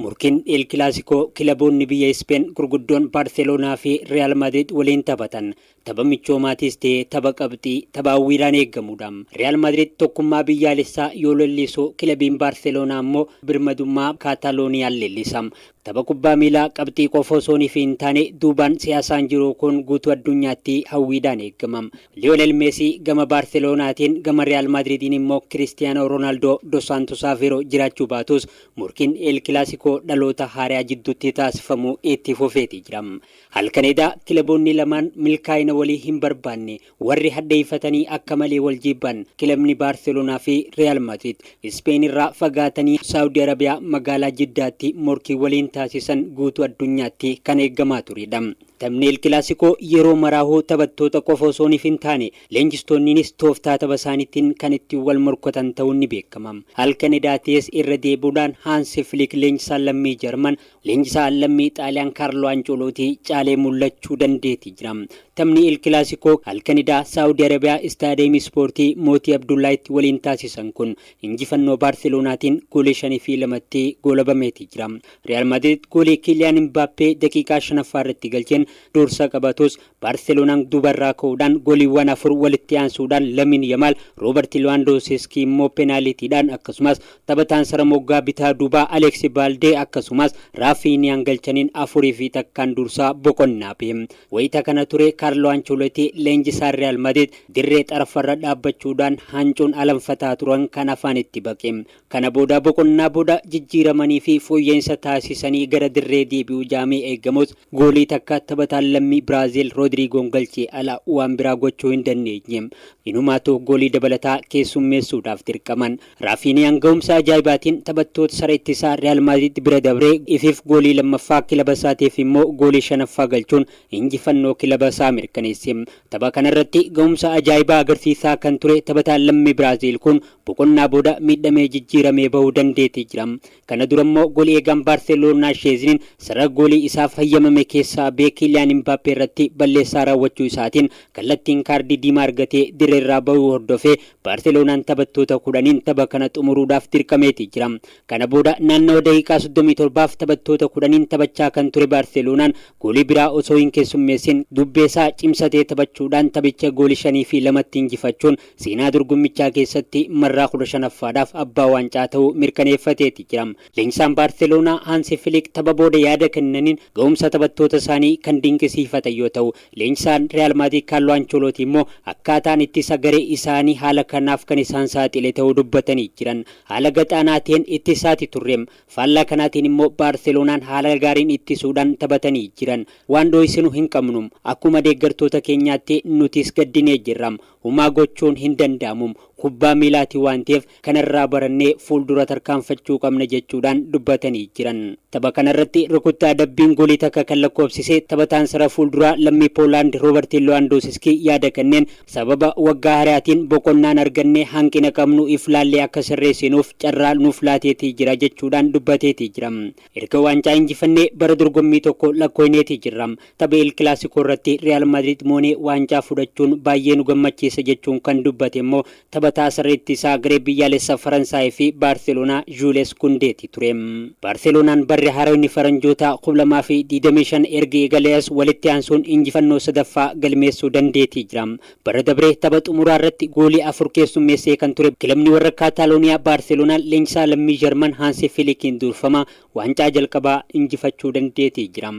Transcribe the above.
Morkiin El Kilaasikoo kilaboonni biyya Ispeen gurguddoon Baarseloonaa fi Riyaal Maadrid waliin taphatan tapha michoomaatis ta'e tapha qabxii tapha hawwiidhaan eegamudha. Riyaal Maadrid tokkummaa biyyaalessaa yoo leellisu, kilabiin Baarseloonaa immoo birmadummaa Kaataalooniyaan leellisa. Tapha kubbaa miilaa qabxii qofa osoo hin taane duubaan siyaasaan jiru kun guutuu addunyaatti hawwiidhaan eegama. Liyoonel Meesii gama Baarseloonaatiin, gama Riyaal Maadridiin immoo Kiristiyaanoo Roonaaldoo dos Saantos Aveeroo jiraachuu baatus, morkiin El Kilaasikoo dhaloota haaraa jidduutti taasifamu itti fufeeti jira. Halkan edaa kilaboonni lamaan milkaa'ina walii hin barbaanne, warri hadheeffatanii akka malee wal jibban, kilabni Baarseloonaa fi Riyaal Maadrid Ispeen irraa fagaatanii Saawudi Arabiyaa magaalaa Jiddaatti morkii waliin taasisan guutuu addunyaatti kan eegamaa turedha. Taphni El Kilaasikoo yeroo maraahuu taphattoota qofa osoo hin taane leenjistoonniinis tooftaa tapha isaaniitiin kan ittiin wal morkatan ta'uun ni beekama. Halkan edaatees irra deebi'uudhaan Haansi Fliik, leenjisaa lammii Jarman, leenjisaa lammii Xaaliyaan Kaarloo Ancelootii caalee mul'achuu dandeetii jira. Taphni El Kilaasikoo halkan edaa Saawudi Arabiyaa Istaadiyeemii Ispoortii Mootii Abdullaahitti waliin taasisan kun injifannoo Baarseloonaatiin goolii 5-2tti goolabameeti jira. Riyaal Maadrid goolii Kiiliyaan Imbaappee daqiiqaa 5ffaa irratti galcheen dursa qabatus, Baarseloonaan duubarraa ka'uudhaan gooliiwwan afur walitti aansuudhaan Lamiin Yamaal, Roobert Lewandowski immoo peenaaliitiidhaan, akkasumas taphataan sara moggaa bitaa duubaa Aleeksi Baaldee akkasumas Raafiiniyaan galchaniin 4-1n dursaa boqonnaa bahe. Wayita kana ture Kaarloo Ancelotti, leenjisaan Riyaal Maadrid, dirree xarafarra dhaabbachuudhaan hancuun alanfataa turan kan afaan itti baqe. Kana booda boqonnaa booda jijjiiramanii fi fooyya'insa taasisanii gara dirree deebi'uu jaamee eegamus, goolii takka taphataan lammii Biraaziil Roodiriigoon galchee ala waan biraa gochuu hin dandeenye. Inumaatu goolii dabalataa keessummeessuudhaaf dirqaman. Raafiiniyaan ga'umsa ajaa'ibaatiin taphattoota sara ittisaa Riyaal Maadrid bira dabree ifiif goolii lammaffaa, kilaba isaatiif immoo goolii shanaffaa galchuun injifannoo kilaba isaa mirkaneesse. Tapha kanarratti ga'umsa ajaa'ibaa agarsiisaa kan ture taphataan lammii Biraaziil kun boqonnaa booda miidhamee jijjiiramee bahuu dandeetii jira. Kana dura immoo goolii eegaan Baarseloonaa Sheezniin sarara goolii isaaf hayyamame keessaa bee Kiiliyaan Imbaappee irratti balleessaa raawwachuu isaatiin kallattiin kaardii diimaa argatee dirreerraa bahuu hordofee Baarseloonaan taphattoota 10n tapha kana xumuruudhaaf dirqameetii jira. Kana booda naannawa daqiiqaa 37f taphattoota 10n taphachaa kan ture Baarseloonaan goolii biraa osoo hin keessummeessin dubbeesaa cimsatee taphachuudhaan taphicha goolii 5-2tti injifachuun seenaa dorgommichaa keessatti marraa 15ffaadhaaf abbaa waancaa ta'uu mirkaneeffateeti jira. Leenjisaan Baarseloonaa Haansi Filiik tapha booda yaada kennaniin ga'umsa taphattoota isaanii kan dinqisiifatan yoo ta'u, leenjisaan Riyaal Maadrid Kaarloo Ancelooti immoo akkaataan ittisa garee isaanii haala kanaaf kan isaan saaxile ta'uu dubbatanii jiran. Haala gaxaanaa ta'een ittisaati turre. Faallaa kanaatiin immoo Baarseloonaan haala gaariin ittisuudhaan taphatanii jiran. Waan dho'isinu hin qabnu. Akkuma deeggartoota keenyaatti nutis gaddinee jirra. Humaa gochuun hin danda'amu. Kubbaa miilaati waan ta'eef kanarraa barannee fuuldura tarkaanfachuu qabna jechuudhaan dubbatanii jiran. Tapha kanarratti rukuttaa adabbiin goolii takka kan lakkoofsise taphataan sara fuulduraa lammii Poolaand Rooberti Lewandowski yaada kenneen, sababa waggaa haaraatiin boqonnaan argannee hanqina qabnu if laallee akka sirreessinuuf carraa nuuf laateetii jira jechuudhaan dubbateetii jira. Erga waancaa injifannee bara dorgommii tokko lakkooyneetii jirra. Tapha El Kilaasikoo irratti Riyaal Maadrid moonee waancaa fudhachuun baay'ee nu gammachiisa jechuun kan dubbate immoo taphataa sarara ittisaa garee biyyaalessa Faransaayii fi Baarseloonaa Juules Kundeeti ture. Baarseloonaan barri haarayni faranjootaa 2025 erga eegalee as walitti aansuun injifannoo sadaffaa galmeessuu dandeetii jira. Bara dabree tapha xumuraa irratti goolii afur keessummeessee kan ture kilabni warra Kaataalooniyaa Baarseloonaan leenjisaa lammii Jarman Haansi Filikiin durfama waancaa jalqabaa injifachuu dandeetii jira.